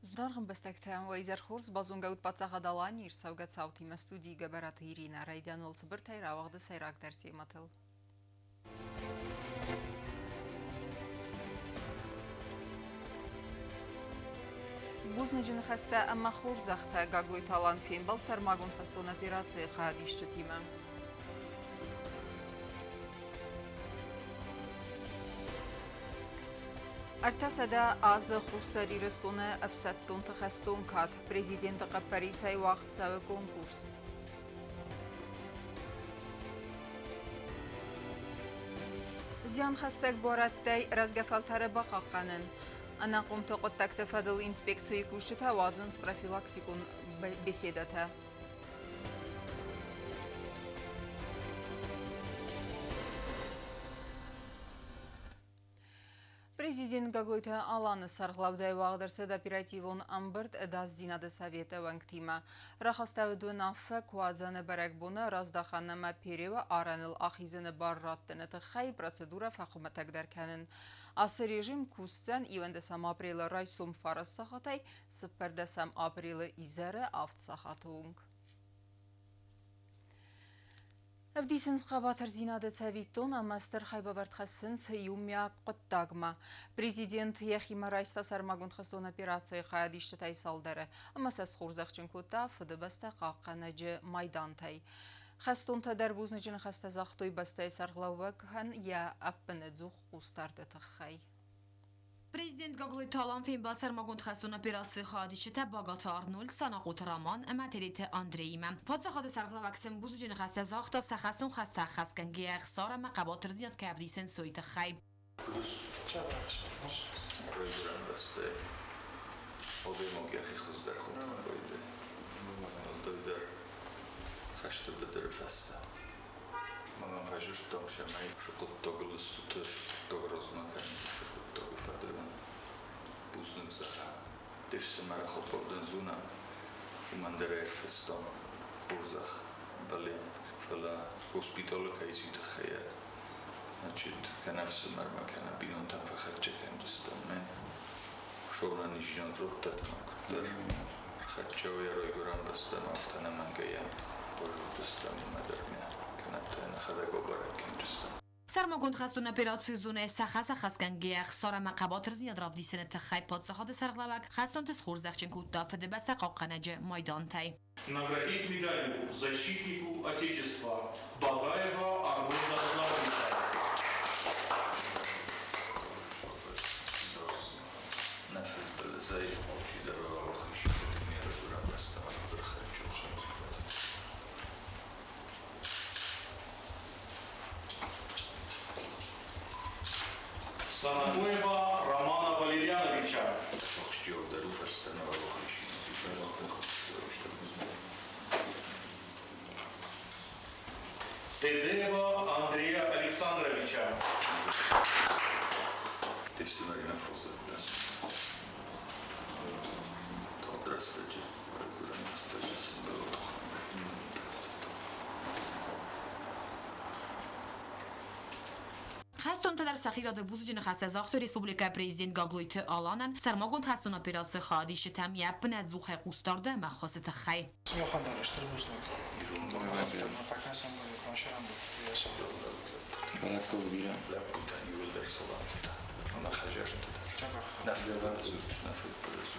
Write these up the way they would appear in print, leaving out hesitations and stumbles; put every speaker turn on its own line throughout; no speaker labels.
Зынаргъ ӕмбӕстӕгтӕ, уӕ изӕр хорз, базонгӕ ут Паддзахад Аланийы ӕрцӕугӕ цаутимӕ студийы Гӕбӕраты Иринӕ. Райдиан уал цыбыртӕй рауагъды сӕйрагдӕр темӕтыл. Бузныджы ныхӕстӕ ӕмӕ хорзӕхтӕ Гаглойты Алан фембӕлд сӕрмагонд хӕстон операцийы хайадисджытимӕ. 300 азы Хуссар Ирыстоны ӕфсӕддонты хӕстон кад президенты хъӕппӕрисӕй уагъд цӕуы конкурс. Зианхӕссӕг буарадтӕй рӕзгӕ фӕлтӕры бахъахъхъӕнын. Ӕнахъомты хъуыддӕгты фӕдыл инспекцийы кусджытӕ уадзынц профилактикон беседӕтӕ. Президент Гаглойты Аланы сӕргълӕудӕй уагъд ӕрцыд оперативон ӕмбырд Ӕдасдзинады советы уӕнгтимӕ. Рахастӕуыд уынаффӕ Куадзӕны бӕрӕгбоны раздахӕн ӕмӕ Переуы арӕныл ахизыны бар раттыны тыххӕй процедурӕ фӕхуымӕтӕгдӕр кӕнын. Ацы режим кусдзӕн 11 апрелы райсом 9 сахатӕй 14 апрелы изӕры 7 сахаты онг. Ӕвдисынц хъӕбатырдзинады цӕвиттон ӕмӕ стыр хайбавӕрд хӕссынц иумиаг хъуыддагмӕ. Президент йӕхимӕ райста сӕрмагонд хӕстон операцийы хайадисджытӕй цалдӕры ӕмӕ сӕ схорзӕхджын кодта Фыдыбӕстӕ хъахъхъӕнӕджы майдантӕй. Хӕстонтӕ дӕр бузныджы ныхӕстӕ загътой бӕстӕйы сӕргълӕууӕгӕн йӕ ӕппынӕдзух хъусдарды тыххӕй.
Президент Гаглойты Алан фембӕлд сӕрмагонд хӕстон операцийы хайадисджытӕ Багаты Арнольд, Санахъоты Роман ӕмӕ Тедеты Андреимӕ. Паддзахады сӕргълӕууӕг сын бузныджы ныхӕстӕ загъта сӕ хӕстон хӕстӕ ӕххӕстгӕнгӕйӕ ӕхсар ӕмӕ хъӕбатырдзинад кӕй ӕвдисынц, уый тыххӕй.
Райгуырӕн бӕстӕйы адӕймаг йӕхи хуыздӕр хъуыды байдайы, уӕлдайдӕр хӕсты быдыры фӕстӕ. Мӕнӕн фӕзындтам, цӕмӕй цы хъуыддагыл стут, цы хъуыддаг размӕ кӕнут, цы хъуыддаджы фӕдыл уын бузныг зӕгъӕм. Де фсымӕры хабар дын зонӕм, уымӕн дӕр ӕрфыстам хорзӕх бӕлем, фӕлӕ госпиталы кӕй уый тыххӕй значит, кӕнӕ ӕфсымӕрмӕ, кӕнӕ бинонтӕм фӕхӕццӕ кӕндзыстӕм. Мӕн сӕнӕниздзинад радтӕд ӕмӕ куыддӕр ӕрхӕццӕ уа йӕ райгуырӕн бӕстӕмӕ, афтӕ ӕнӕмӕнгӕй йӕм базурдзыстӕм имӕ дӕр мӕ, кӕнӕ та нӕхӕдӕг бабӕрӕг кӕндзыстӕм.
Сӕрмагонд хӕстон операцийы зонӕйы сӕ хӕс ӕххӕстгӕнгӕйӕ ӕхсар ӕмӕ хъӕбатырдзинад равдисыны тыххӕй паддзахады сӕргълӕууӕг хӕстонты схорзӕхджын кодта Фыдыбӕстӕ хъахъхъӕнӕджы майдантӕй.
Наградить медалью защитнику Отечества Багаева Арнольда Наумовича.
Нӕ фыдбылызӕй алчидӕр уӕлахиз ме райгуырӕн бӕстӕмӕ ӕрхӕццӕ.
Санатоева Романа Валерьяновича.
Ахсджиагдӕр у фӕстӕмӕ уӕлахиз.
Тедеева Андрея Александровича.
Ты сценарий нафозы Рӕстӕджы райгуырӕн рӕстӕджы сӕмбӕлд.
Хӕстонтӕ дӕр сӕхи рады бузныджы ныхӕстӕ загътой республикӕйы президент Гаглойты Аланӕн сӕрмагонд хӕстон операцийы хайадисджытӕм йӕ ӕппынӕдзухӕй хъусдарды ӕмӕ ӕххуысы тыххӕй.
Сымахӕн дӕр стыр бузныг.
Лӕппутӕн иууылдӕр саламтӕ ӕмӕ хӕдзӕртты дӕр. Нӕ фыдбылыз нӕ фыдбылыз.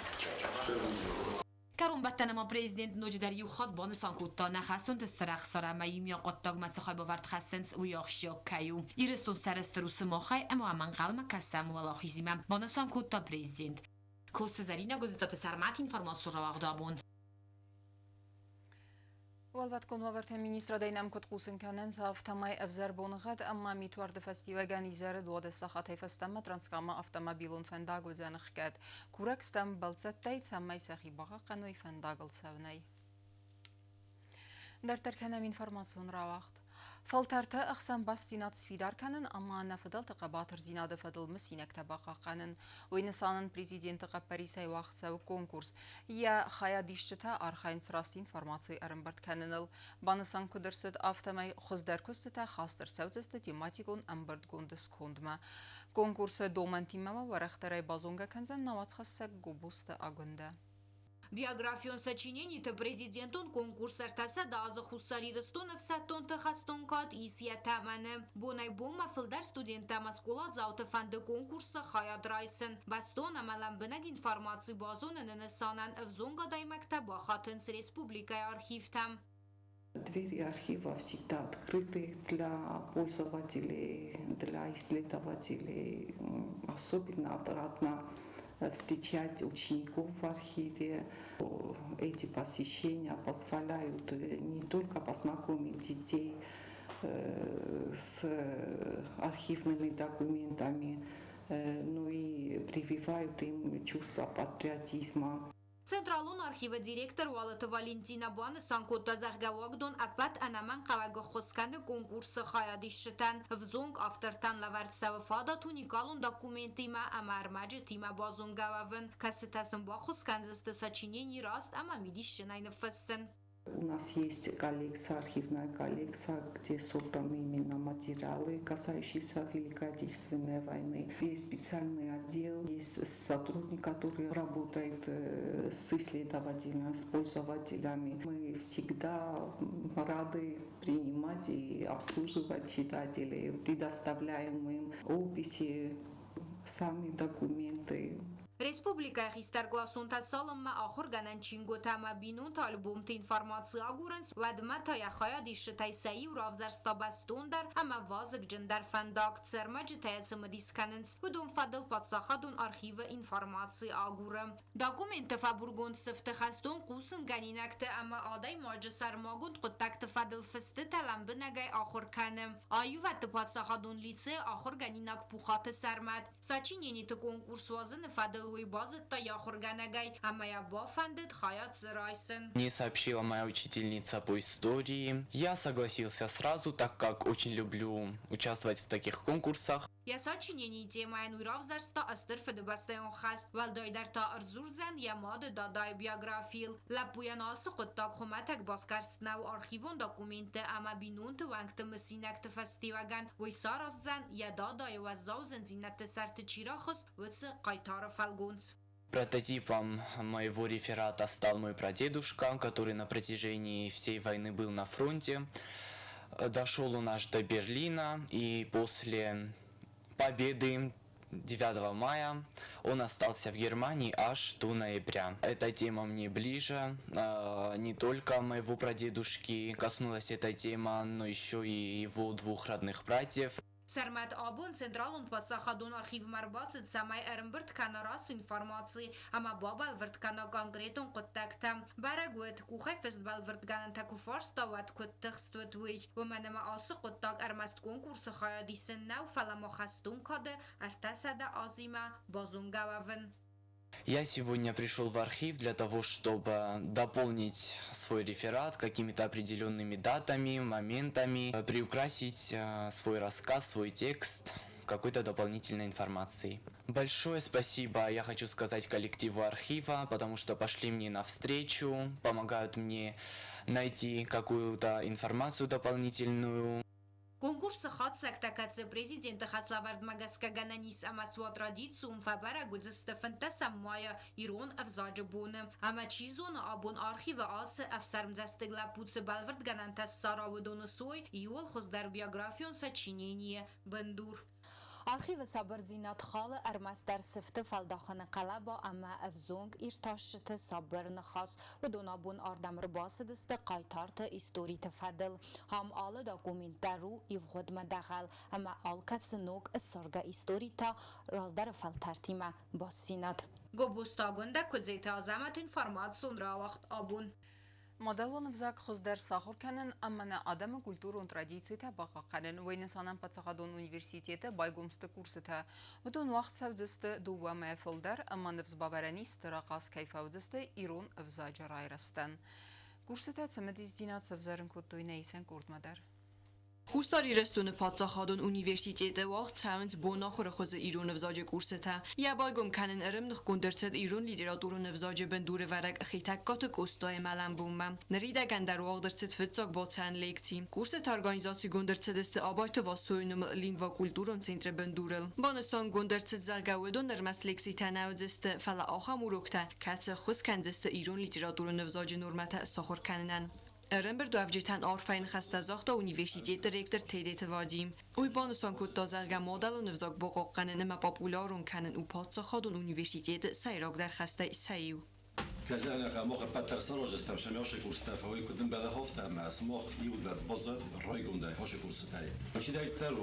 Кӕронбӕттӕны ма президент ноджыдӕр иу хатт банысан кодта, нӕ хӕстонты стыр ӕхсар ӕмӕ иумиаг хъуыддагмӕ цы хайбавӕрд хӕссынц, уый ахсджиаг кӕй у. Ирыстон сӕрыстыр у сымахӕй ӕмӕ уӕм ӕнхъӕлмӕ кӕсӕм уӕлахизимӕ, банысан кодта президент. Коцты Зӕринӕ Гуыззыдаты Сӕрмӕт информацион рауагъды абон.
Уӕлвӕткон уавӕрты министрадӕй нӕм куыд хъусын кӕнынц, афтӕмӕй ӕвзӕр боныгъӕд ӕмӕ митуарды фӕстиуӕгӕн изӕры 12 сахатӕй фӕстӕмӕ Транскамы автомобилон фӕндаг уыдзӕн ӕхгӕд. Курӕг стӕм бӕлццӕттӕй, цӕмӕй сӕхи бахъахъхъӕной фӕндагыл цӕуынӕй. Дарддӕр кӕнӕм информацион рауагъд. Фӕлтӕрты ӕхсӕн бастдзинад сфидар кӕнын ӕмӕ нӕ фыдӕлты хъӕбатырдзинады фӕдыл мысинӕгтӕ бахъахъхъӕнын. Уый нысанӕн президенты хъӕппӕрисӕй уагъд цӕуы конкурс. Йӕ хайадисджытӕ архайынц раст информаци ӕрӕмбырд кӕныныл. Банысан куыд ӕрцыд, афтӕмӕй хуыздӕр куыстытӕ хаст ӕрцӕудзысты тематикон ӕмбырдгонды скондмӕ. Конкурсы домӕнтимӕ ма уӕрӕхдӕрӕй базонгӕ кӕндзӕн нӕ уацхӕссӕг Гобозты Агуындӕ.
Биографион сочинениты президентон конкурс ӕртӕсӕдӕ азы Хуссар Ирыстоны ӕфсӕддонты хӕстон кад ис йӕ тӕмӕны. Бонӕй-бонмӕ фылдӕр студенттӕ ӕмӕ скъоладзауты фӕнды конкурсы хайад райсын. Бӕстон ӕмӕ лӕмбынӕг информаци базоныны нысанӕн ӕвзонг адӕймӕгтӕ бахатынц республикӕйы архивтӕм.
Двери архива всегда открыты для пользователей, для исследователей. Особенно отрадно встречать учеников в архиве. Эти посещения позволяют не только познакомить детей с архивными документами, но и прививают им чувство патриотизма.
Централон архивы директор Уалыты Валентина банысан кодта, зӕгъгӕ, уагдон ӕппӕт ӕнӕмӕнгхъӕуӕг ӕххуыс кӕны конкурсы хайадисджытӕн. Ӕвзонг автортӕн лӕвӕрд цӕуы фадат уникалон документтимӕ ӕмӕ ӕрмӕджытимӕ базонгӕ уӕвын, кӕцытӕ сын баххуыс кӕндзысты сочинени раст ӕмӕ мидисджынӕй ныффыссын.
У нас есть коллекция, архивная коллекция, где собраны именно материалы, касающиеся Великой Отечественной войны. Есть специальный отдел, есть сотрудник, который работает с исследователями, с пользователями. Мы всегда рады принимать и обслуживать читателей, предоставляем им описи, сами документы.
Республикӕйы хистӕркъласонтӕ цалынмӕ ахуыргӕнӕн чингуытӕ ӕмӕ бинонты альбомты информаци агурынц, уӕдмӕ та йӕ хайадисджытӕй сӕ иу равзӕрста бӕстондӕр ӕмӕ вазыгджындӕр фӕндаг. Цы ӕрмӕджытӕ йӕ цымыдис кӕнынц, уыдон фӕдыл паддзахадон архивы информаци агуры. Документты фӕбургонд сыфты хӕстон хъусынгӕнинӕгты ӕмӕ адӕймаджы сӕрмагонд хъуыддӕгты фӕдыл фыстытӕ лӕмбынӕгӕй ахуыр кӕны Аивӕдты паддзахадон лицейы ахуыргӕнинаг Пухаты Сӕрмӕт. Сочинениты конкурс уадзыны фӕдыл уый базыдта йӕ ахуыргӕнӕгӕй ӕмӕ йӕ бафӕндыд хайад дзы райсын.
Мне сообщила моя учительница по истории. Я согласился сразу, так как очень люблю участвовать в таких конкурсах.
Йӕ сочиненийы темӕйӕн уый равзӕрста Стыр Фыдыбӕстӕйон хӕст, уӕлдайдӕр та ӕрдзурдзӕн йӕ мады дадайы биографийыл. Лӕппуйӕн ацы хъуыддаг хуымӕтӕг басгӕрст нӕу архивон документты ӕмӕ бинонты уӕнгты мысинӕгты фӕстиуӕгӕн уый сараздзӕн, йӕ дадайы уӕззау зындзинӕдты сӕрты чи рахызт, уыцы хъайтары фӕлгонц.
Прототипом моего реферата стал мой прадедушка, который на протяжении всей войны был на фронте. Дошел он аж до Берлина, и после победы 9 мая он остался в Германии аж до ноября. Эта тема мне ближе, не только моего прадедушки коснулась эта тема, но еще и его двух родных братьев.
Сӕрмӕт абон Централон паддзахадон архивмӕ ӕрбацыд, цӕмӕй ӕрӕмбырд кӕна раст информаци ӕмӕ бабӕлвырд кӕна конкретон хъуыддӕгтӕ. Бӕрӕг уыд, къухӕй фыст бӕлвырдгӕнӕнтӕ куы фарста, уӕд куыд тыхст уыд, уый. Уымӕн ӕмӕ ацы хъуыддаг ӕрмӕст конкурсы хайадисын нӕу, фӕлӕ ма хӕстон кады 300 азимӕ базонгӕ уӕвын.
Я сегодня пришел в архив для того, чтобы дополнить свой реферат какими-то определенными датами, моментами, приукрасить свой рассказ, свой текст какой-то дополнительной информацией. Большое спасибо я хочу сказать коллективу архива, потому что пошли мне навстречу, помогают мне найти какую-то информацию дополнительную.
Конкурсы хатдзӕгтӕ, кӕцы президенты хӕслӕвӕрдмӕ гӕсгӕ гӕнӕн ис ӕмӕ суа традицион, фӕбӕрӕг уыдзысты 15 майы Ирон ӕвзаджы боны. Ӕмӕ чи зоны, абон архивы ацы ӕфсӕрмдзӕстыг лӕппу цы бӕлвырдгӕнӕнтӕ ссара, уыдоны сой иууыл хуыздӕр биографион сочиненийы бындур. Архивы сабырдзинад халы ӕрмӕстдӕр сыфты фӕлдахыны хъӕлӕба ӕмӕ ӕвзонг иртасджыты сабыр ныхас. Уыдон абон ардӕм ӕрбацыдысты хъайтарты историты фӕдыл. Ам алы документ дӕр у ивгъуыдмӕ дӕгъӕл ӕмӕ алкӕцы ног ссаргӕ истори та раздӕры фӕлтӕртимӕ бастдзинад. Гобозты Агуындӕ, Куыдзеты Азӕмӕт информацион рауагъд абон.
Мадӕлон ӕвзаг хуыздӕр сахуыр кӕнын ӕмӕ нӕ адӕмы культурон традицитӕ бахъахъхъӕнын, уый нысанӕн паддзахадон университеты байгом сты курсытӕ. Уыдон уагъд цӕудзысты дыууӕ мӕйӕ фылдӕр ӕмӕ ныфсбавӕрӕн ис стыр ахъаз кӕй фӕуыдзысты ирон ӕвзаджы райрӕзтӕн. Курсытӕ цымыдисдзинад сӕвзӕрын кодтой нӕ исӕн къордмӕ дӕр.
Хуссар Ирыстоны паддзахадон университеты уагъд цӕуынц бонахуыры хуызы ирон ӕвзаджы курсытӕ. Йӕ байгом кӕнын ӕрӕмныхгонд ӕрцыд ирон литературон ӕвзаджы бындурӕвӕрӕг Хетӕгкаты Къостайы мӕлӕн бонмӕ. Ныридӕгӕн дӕр уагъд ӕрцыд фыццаг бацӕуӕн лекци. Курсытӕ организацигонд ӕрцыдысты Абайты Васойы номыл лингвокультурон центры бындурыл. Банысангонд ӕрцыд, зӕгъгӕ, уыдон ӕрмӕст лекцитӕ нӕ уыдзысты, фӕлӕ ахӕм уроктӕ, кӕцы ӕххуыс кӕндзысты ирон литературон ӕвзаджы нормӕтӕ сахуыр кӕнынӕн. Ӕрӕмбырдуӕвджытӕн арфӕйы ныхӕстӕ загъта университеты ректор Тедеты Вадим. Уый банысан кодта, зӕгъгӕ, мадӕлон ӕвзаг бахъахъхъӕнын ӕмӕ популярон кӕнын у паддзахадон университеты сӕйрагдӕр хӕстӕй сӕ иу.
Кӕзӕнӕ мах ӕппӕт сараздзыстӕм сӕм курсытӕ, фӕуый куыд ӕмбӕлы афтӕ ӕмӕ сымах иуылдӕр баззад райгондӕй ацы курсытӕй. Чидӕриддӕр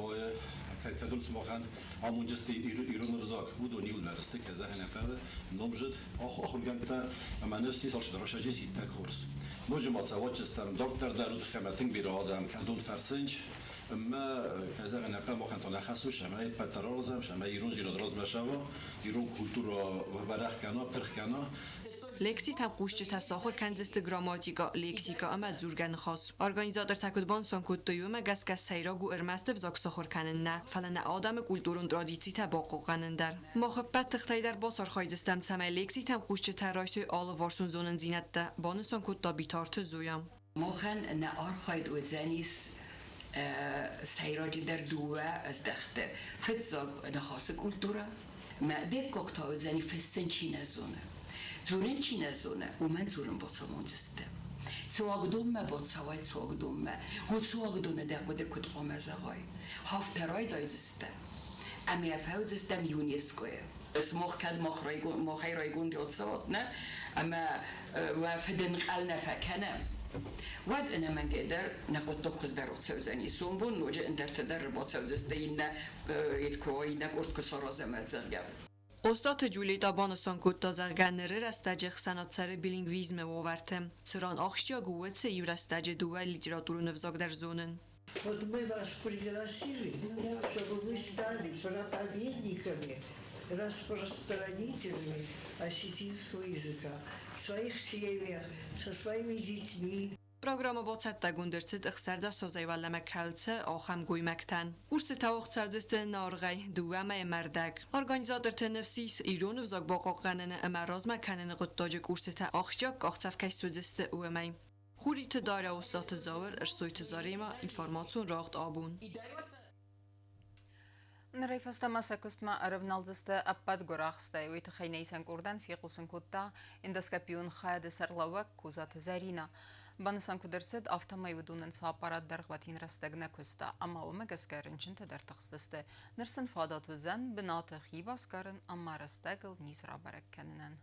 кӕдон сымахӕн амонджысты ирон ӕвзаг, уыдон иуылдӕр сты кӕзӕнӕ хъӕуы номзыд ахуыргӕндтӕ ӕмӕ ныфс ис алчидӕр рӕстӕджы иттӕг хорз. Ноджы ма цӕвӕджыстӕм дарддӕр дӕр уыд ӕмӕ тынг бирӕ адӕм кӕдон фӕрсынч, ӕмӕ кӕзӕнӕ хъӕуы махӕн та нӕ хӕс у, цӕмӕй ӕппӕт дӕр аразӕм, цӕмӕй ирондзинад размӕ цӕуа, ирон культурӕ уӕрӕх кӕна, пырх кӕна.
Лекцитӕм хъусджытӕ сахуыр кӕндзысты грамматикӕ, лексикӕ ӕмӕ дзургӕ ныхас. Организатортӕ куыд банысан кодтой, уымӕ гӕсгӕ сӕйраг у ӕрмӕст ӕвзаг сахуыр кӕнын нӕ, фӕлӕ нӕ адӕмы культурон традицитӕ бахъахъхъӕнын дӕр. Мах ӕппӕт тыхтӕй дӕр бацархайдзыстӕм, цӕмӕй лекцитӕм хъусджытӕ райсой алыварсон зонындзинӕдтӕ, банысан кодта Битарты Зоя.
Махӕн нӕ архайд уыдзӕнис сӕйраджыдӕр дыууӕ здӕхты. Фыццаг ныхасы культурӕ, мӕ дыккаг та уыдзӕни фыссын чи нӕ зоны. Дзурын чи нӕ зоны, уымӕн дзурын бацамондзысты. Цы уагдонмӕ бацӕуай, цы уагдонмӕ, уыцы уагдоны дӕ хъуыды куыд хъуамӕ зӕгъай. Афтӕ райдайдзыстӕм ӕмӕ фӕуыдзыстӕм ЮНЕСКО-йы. Сымах кӕд махӕй райгонд ацӕуат, нӕ, ӕмӕ уӕ фыдӕнхъӕл нӕ фӕкӕнӕм, уӕд ӕнӕмӕнгӕй дӕр нӕ хъуыддаг хуыздӕр ацӕудзӕни. Сомбон ноджы ӕндӕртӕ дӕр ӕрбацӕудзысты иннӕ иннӕ къорд куы саразӕм, зӕгъгӕ.
Остаты Джульетта банысан кодта, зӕгъгӕ, ныры рӕстӕджы ӕхсӕнад цӕры билингвизмы уавӕрты, цыран ахсджиаг у уыцы иу рӕстӕджы дыууӕ литературон ӕвзаг дӕр зонын.
Вот мы вас пригласили, чтобы вы стали проповедниками, распространителями осетинского языка в своих семьях, со своими детьми.
Программа бацӕттӕгонд ӕрцыд 16 азӕй уӕлӕмӕ кӕлцы ахӕм гоймӕгтӕн. Курсытӕ уагъд цӕудзысты ӕнӕаргъӕй дыууӕ мӕйы ӕрдӕг. Организаторты ныфс ис, ирон ӕвзаг бахъахъхъӕныны ӕмӕ размӕ кӕныны хъуыддаджы курсытӕ ахсджиаг къахдзӕф кӕй суыдзысты, уымӕй. Хуриты Дарья, Остаты Зауыр, Ӕрсойты Заремӕ, информацион рагъд абон.
Нырӕй фӕстӕмӕ сӕ куыстмӕ ӕрӕвналдзысты ӕппӕт гуырахстӕй. Уый тыххӕй нӕ исӕн къордӕн фехъусын кодта эндоскопион хайады сӕргълӕууӕг Козаты Зӕринӕ. Банысан куыд ӕрцыд, афтӕмӕй уыдонӕн сӕ аппарат дӕргъвӕтин рӕстӕг нӕ куыста, ӕмӕ уымӕ гӕсгӕ рынчынтӕ дӕр тыхстысты. Ныр сын фадат уыдзӕн бынаты хи басгарын ӕмӕ рӕстӕгыл низ рабӕрӕг кӕнынӕн.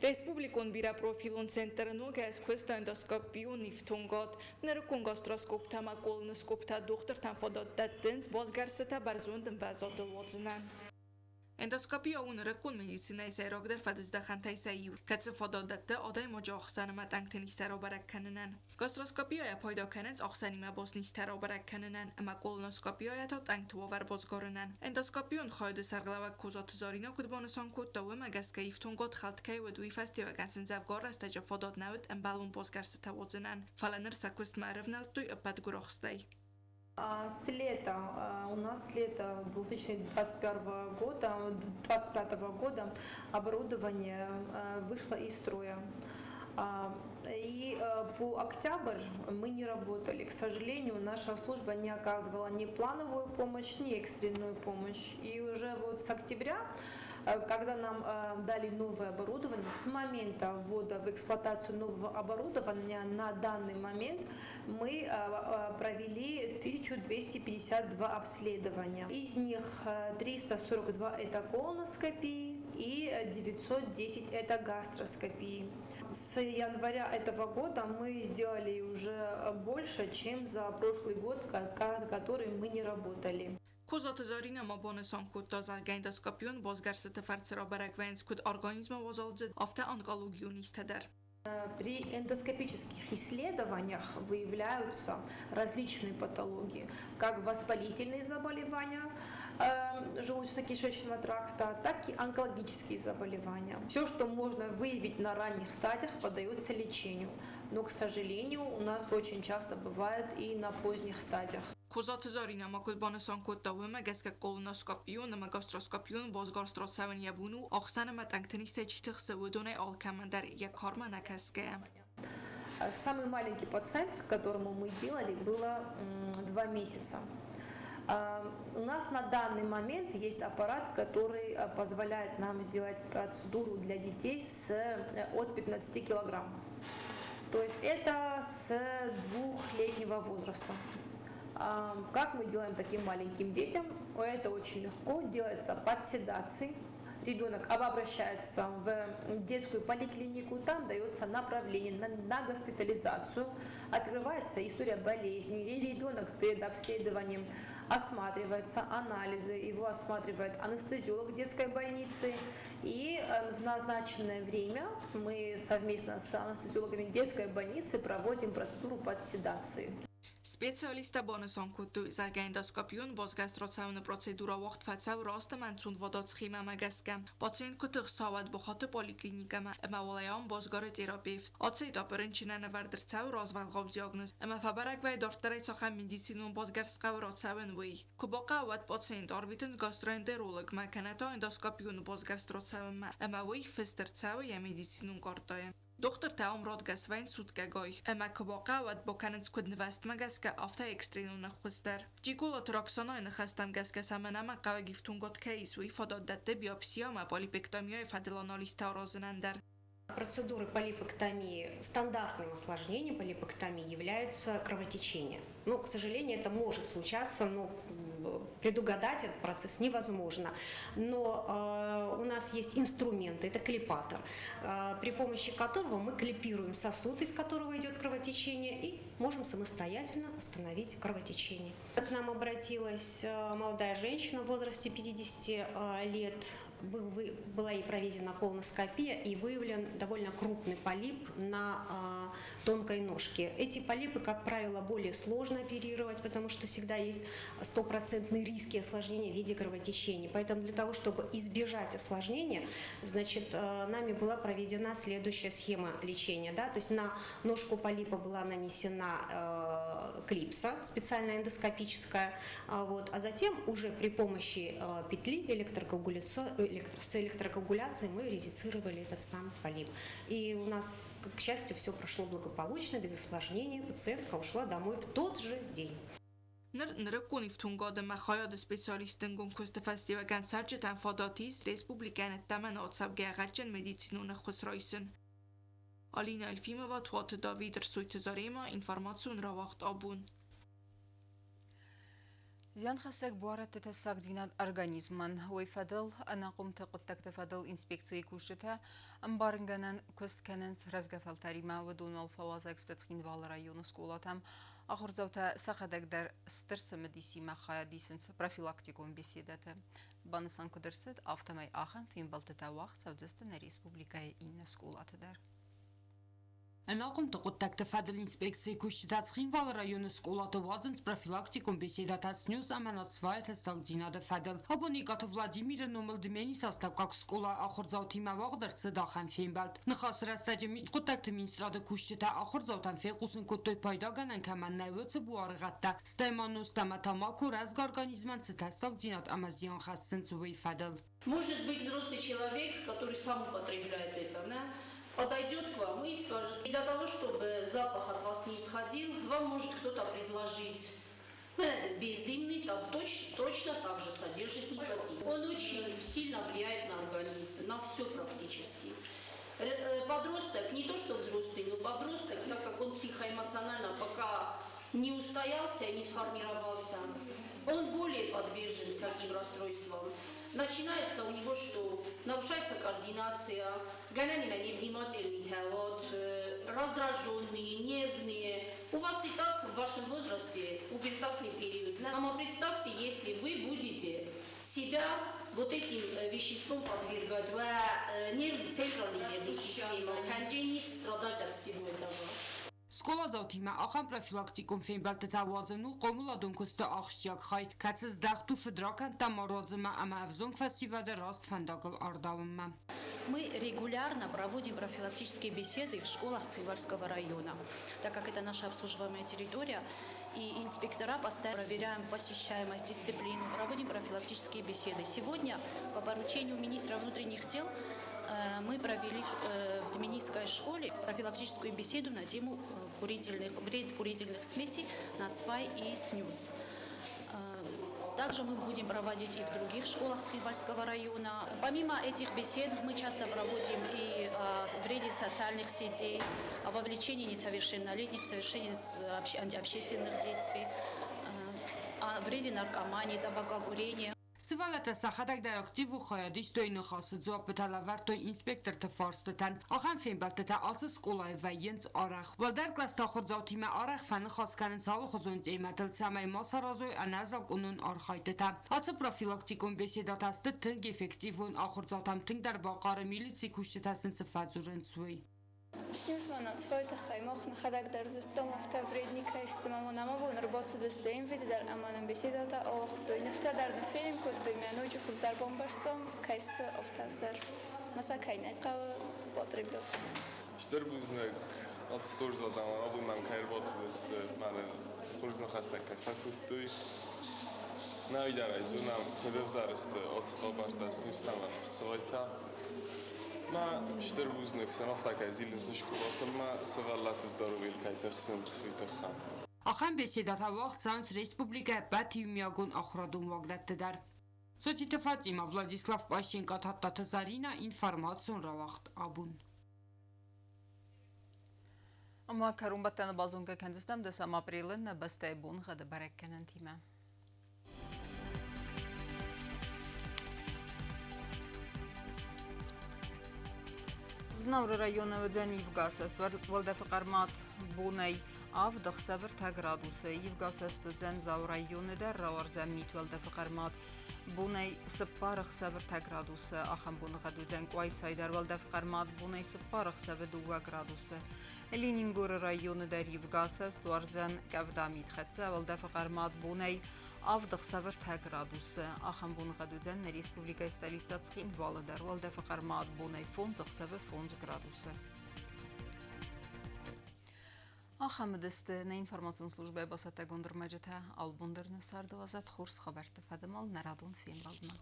Республикон бирӕпрофилон центры ногӕй скуыста эндоскопион ифтонгад. Нырыккон гастроскоптӕ ӕмӕ колоноскоптӕ дохтыртӕн фадат дӕттынц басгӕрстытӕ бӕрзонд ӕмвӕзадыл уадзынӕн. Эндоскопия у нырыккон медицинӕйы сӕйрагдӕр фӕдыздӕхӕнтӕй сӕ иу, кӕцы фадат дӕтты адӕймаджы ахсӕн ӕмӕ тъӕнгты низтӕ рабӕрӕг кӕнынӕн. Гастроскопияйӕ пайда кӕнынц ахсӕнимӕ баст низтӕ рабӕрӕг кӕнынӕн ӕмӕ колоноскопияйӕ та тъӕнгты уавӕр басгарынӕн. Эндоскопион хайады сӕргълӕууӕг Козаты Заринӕ куыд банысан кодта, уымӕ гӕсгӕ ифтонгад хӕлд кӕй уыд, уый фӕстиуӕгӕн сын дзӕвгар рӕстӕджы фадат нӕ уыд ӕмбӕлон басгӕрстытӕ уадзынӕн, фӕлӕ ныр сӕ куыстмӕ ӕрӕвнӕлдтой ӕппӕт гуырахстӕй.
С лета, у нас с лета 2021 года, 2025 года оборудование вышло из строя. И по октябрь мы не работали. К сожалению, наша служба не оказывала ни плановую помощь, ни экстренную помощь. И уже вот с октября, когда нам дали новое оборудование, с момента ввода в эксплуатацию нового оборудования на данный момент мы провели 1252 обследования. Из них 342 это колоноскопии и 910 это гастроскопии. С января этого года мы сделали уже больше, чем за прошлый год, который мы не работали.
Козаты Заринӕ ма банысан кодта, зӕгъгӕ, эндоскопион басгӕрстыты фӕрцы рабӕрӕг вӕййынц куыд организмы уазалдзыд, афтӕ онкологион низтӕ дӕр.
При эндоскопических исследованиях выявляются различные патологии, как воспалительные заболевания, желудочно-кишечного тракта, так и онкологические заболевания. Все, что можно выявить на ранних стадиях, поддается лечению. Но, к сожалению, у нас очень часто бывает и на поздних стадиях.
Козаты Зарина ма куыд банысан кодта, уымӕ гӕсгӕ колоноскопион ӕмӕ гастроскопион басгӕрст рацӕуын йӕ бон у ахсӕн ӕмӕ тъӕнгты низтӕй чи тыхсы, уыдонӕй алкӕмӕн дӕр йӕ кармӕ нӕ кӕсгӕйӕ.
Самый маленький пациент, которому мы делали, было 2 месяца. У нас на данный момент есть аппарат, который позволяет нам сделать процедуру для детей от 15 килограмм. То есть это с 2-летнего возраста. Как мы делаем таким маленьким детям? Это очень легко, делается под седацией. Ребенок обращается в детскую поликлинику, там дается направление на госпитализацию, открывается история болезни, ребенок перед обследованием осматривается, анализы, его осматривает анестезиолог детской больницы, и в назначенное время мы совместно с анестезиологами детской больницы проводим процедуру под седацией.
Специалисттӕ банысан кодтой, зӕгъгӕ, эндоскопион басгӕрст рацӕуыны процедурӕ уагъд фӕцӕуы раст ӕмӕ ӕнцонвадат схемӕмӕ гӕсгӕ. Пациент куы тыхса, уӕд бахаты поликлиникӕмӕ ӕмӕ уал ӕй ам басгары терапевт. Ацы этапы рынчынӕн ӕвӕрд ӕрцӕуы развӕлгъау диагноз ӕмӕ фӕбӕрӕг вӕййы, дарддӕр ӕй цахӕм медицинон басгӕрст хъӕуы рацӕуын, уый. Куы бахъӕуа, уӕд пациент арвитынц гастроэнтерологмӕ кӕнӕ та эндоскопион басгӕрст рацӕуынмӕ ӕмӕ уый фыст ӕрцӕуы йӕ медицинон картӕйы. Дохтыртӕ ам радгӕс вӕййынц суткӕгай ӕмӕ куы бахъӕуа, уӕд бакӕнынц куыд нывӕзтмӕ гӕсгӕ, афтӕ экстренон ӕххуыс дӕр. Джиголаты Роксанайы ныхӕстӕм гӕсгӕ сӕм ӕнӕмӕнгхъӕуӕг ифтонгад кӕй ис, уый фадат дӕтты биопсия ӕмӕ полипэктомияйы фӕдыл анализтӕ аразынӕн дӕр.
Процедуры полипэктомии, стандартным осложнением полипэктомии является кровотечение. Но, к сожалению, это может случаться, но предугадать этот процесс невозможно. Но у нас есть инструменты, это клипатор, при помощи которого мы клипируем сосуд, из которого идет кровотечение, и можем самостоятельно остановить кровотечение. К нам обратилась молодая женщина в возрасте 50 лет. Была ей проведена колоноскопия и выявлен довольно крупный полип на тонкой ножке. Эти полипы, как правило, более сложно оперировать, потому что всегда есть стопроцентные риски осложнения в виде кровотечения. Поэтому для того, чтобы избежать осложнения, значит, нами была проведена следующая схема лечения. Да? То есть на ножку полипа была нанесена клипса специальная эндоскопическая, вот, а затем уже при помощи петли с электрокоагуляцией мы резецировали этот сам полип. И у нас, к счастью, все прошло благополучно, без осложнений. Пациентка ушла домой в тот же день.
Ныр нырыккон ифтонгад ӕмӕ хайады специалистты ӕнгом куысты фӕстиуӕгӕн цӕрджытӕн фадат ис республикӕйӕн ӕддӕмӕ нӕ ацӕугӕйӕ гъӕдджын медицинон ӕххуыс райсын. Алина Эльфимова, Туаты Давид, Рсойты Зарема, информацион рауагъд «Абон».
Зианхӕссӕг буарадты тӕссагдзинад организмӕн. Уый фӕдыл ӕнахъомты хъуыддӕгты фӕдыл инспекцийы кусджытӕ ӕмбарынгӕнӕн куыст кӕнынц рӕзгӕ фӕлтӕримӕ. Уыдон уал фӕуазӕг сты Цхинвалы районы скъолатӕм. Ахуырдзаутӕ сӕхӕдӕг дӕр стыр цымыдисимӕ хайад исынц профилактикон беседӕты. Банысан куыд ӕрцыд, афтӕмӕй ахӕм фембӕлдтытӕ уагъд цӕудзысты нӕ республикӕйы иннӕ скъолаты дӕр.
Ӕнахъомты хъуыддӕгты фӕдыл инспекцийы кусджытӕ Цхинвалы районы скъолаты уадзынц профилактикон беседӕтӕ снюс ӕмӕ насвайы тӕссагдзинады фӕдыл. Абон Икъаты Владимиры номыл Дменисы астӕуккаг скъолайы ахуырдзаутимӕ уагъд ӕрцыд ахӕм фембӕлд. Ныхасы рӕстӕджы мидхъуыддӕгты министрады кусджытӕ ахуырдзаутӕн фехъусын кодтой, пайдагӕнӕн кӕмӕн нӕй, уыцы буарыгъӕдтӕ, стӕй ма нозт ӕмӕ тамако рӕзгӕ организмӕн цы тӕссагдзинад ӕмӕ зиан хӕссынц, уый фӕдыл.
Может быть, взрослый человек, который сам употребляет это, да, подойдет к вам и скажет, для того, чтобы запах от вас не исходил, вам может кто-то предложить. Ну, этот бездымный там точно так же содержит никотин. Он очень сильно влияет на организм, на все практически. Подросток, не то что взрослый, но подросток, так как он психоэмоционально пока не устоялся и не сформировался, он более подвержен всяким расстройствам. Начинается у него что? Нарушается координация, гӕнӕн ис невнимательный, вот, раздраженные, нервные. У вас и так в вашем возрасте пубертатный период. А представьте, если вы будете себя вот этим веществом подвергать, нервный, центральной нервной системы, не страдать от всего этого.
Скъоладзаутимӕ ахӕм профилактикон фембӕлдтытӕ уадзын у хъомыладон куысты ахсджиаг хай, кӕцы здӕхт у фыдракӕндтӕ ма руадзынмӕ ӕмӕ ӕвзонг фӕсивӕды раст фӕндагыл ардауынмӕ.
Мы регулярно проводим профилактические беседы в школах Цхинвальского района, так как это наша обслуживаемая территория, и инспектора постоянно проверяем посещаемость, дисциплину, проводим профилактические беседы. Сегодня по поручению министра внутренних дел мы провели в Дменисской школе профилактическую беседу на тему вред курительных смесей «Нацвай» и «Снюс». Также мы будем проводить и в других школах Цхинвальского района. Помимо этих бесед мы часто проводим и о вреде социальных сетей, о вовлечении несовершеннолетних в совершении антиобщественных действий, о вреде наркомании, табакокурения.
Сывӕллӕттӕ сӕхӕдӕг дӕр активон хайад истой ныхасы, дзуаппытӕ лӕвӕрдтой инспекторты фарстытӕн. Ахӕм фембӕлдтытӕ ацы скъолайы вӕййынц арӕх. Уӕлдӕр кълӕсты ахуырдзаутимӕ арӕх фӕныхас кӕнынц алыхуызон темӕтыл, цӕмӕй ма саразой ӕнӕзакъонон архайдтытӕ. Ацы профилактикон беседӕтӕ сты тынг эффективон, ахуырдзаутӕм тынгдӕр бахъары, милицийы кусджытӕ сын цы фӕдзурынц, уый.
Снюс-ма нацфой тыххӕй мах нӕхӕдӕг дӕр зыдтам, афтӕ вредный кӕй сты ӕмӕ нӕм абон ӕрбацыдысты МВД дӕр ӕмӕ нын беседӕтӕ ауагътой. Нывтӕ дӕр ныффенын кодтой, мӕ ноджы хуыздӕр бамбӕрстам, кӕй сты афтӕ ӕвзӕр. Мӕ сӕ кӕй нӕ хъӕуы употреблять.
Стыр бузныг ацы хорз адӕмӕн, абон мӕм кӕй ӕрбацыдысты, мӕнӕн хорз ныхӕстӕ кӕй фӕкодтой. Нӕ уый зонӕм, куыд ӕвзӕр сты ацы хабӕрттӕ снюстӕ ӕмӕ ныфсывӕйтӕ. Мӕ стыр бузныг сын, афтӕ кӕй зилынц скъолатыл мӕ сывӕллӕтты здоровьейыл кӕй тыхсынц, уый тыххӕй.
Ахӕм беседӕтӕ уагъд цӕуынц республикӕйы ӕппӕт иумиагон ахуырадон уагдӕтты дӕр. Соттиты Фатимӕ, Владислав Пащенко, Тадтаты Заринӕ, информацион рауагъд абон.
Ӕмӕ кӕронбӕттӕны базонгӕ кӕндзыстӕм 10 апрелы нӕ бӕстӕйы боныгъӕды бӕрӕггӕнӕнтимӕ. Знауыры районы уыдзӕн ивгӕ уӕлдӕфы хъӕрмад бонӕй 7 ӕхсӕвы 3 градусы. Ивгӕ уыдзӕн Дзауы районы дӕр, рауардзӕн мит уӕлдӕфы хъӕрмад бонӕй 4 ӕхсӕвы 3 градусы. Ахӕм боныгъӕд уыдзӕн Къуайсайы дӕр, уӕлдӕфы хъӕрмад бонӕй 4 ӕхсӕвы 2 градусы. Ленингоры районы дӕр ивгӕ уардзӕн къӕвда митхӕццӕ, уӕлдӕфы хъӕрмад бонӕй 7 ӕхсӕвы 3 градусы. Ахӕм боныгъӕд уыдзӕн нӕ республикӕйы столицӕ Цхинвалы дӕр, уӕлдӕфы хъӕрмад бонӕй 5 ӕхсӕвы 5 градусы. Ахӕм уыдысты нӕ информацион службӕйы бацӕттӕгонд ӕрмӕджытӕ. Албон дӕр нӕ царды уадзӕд хорз хабӕртты фӕдымал нӕ радон фембӕлдмӕ.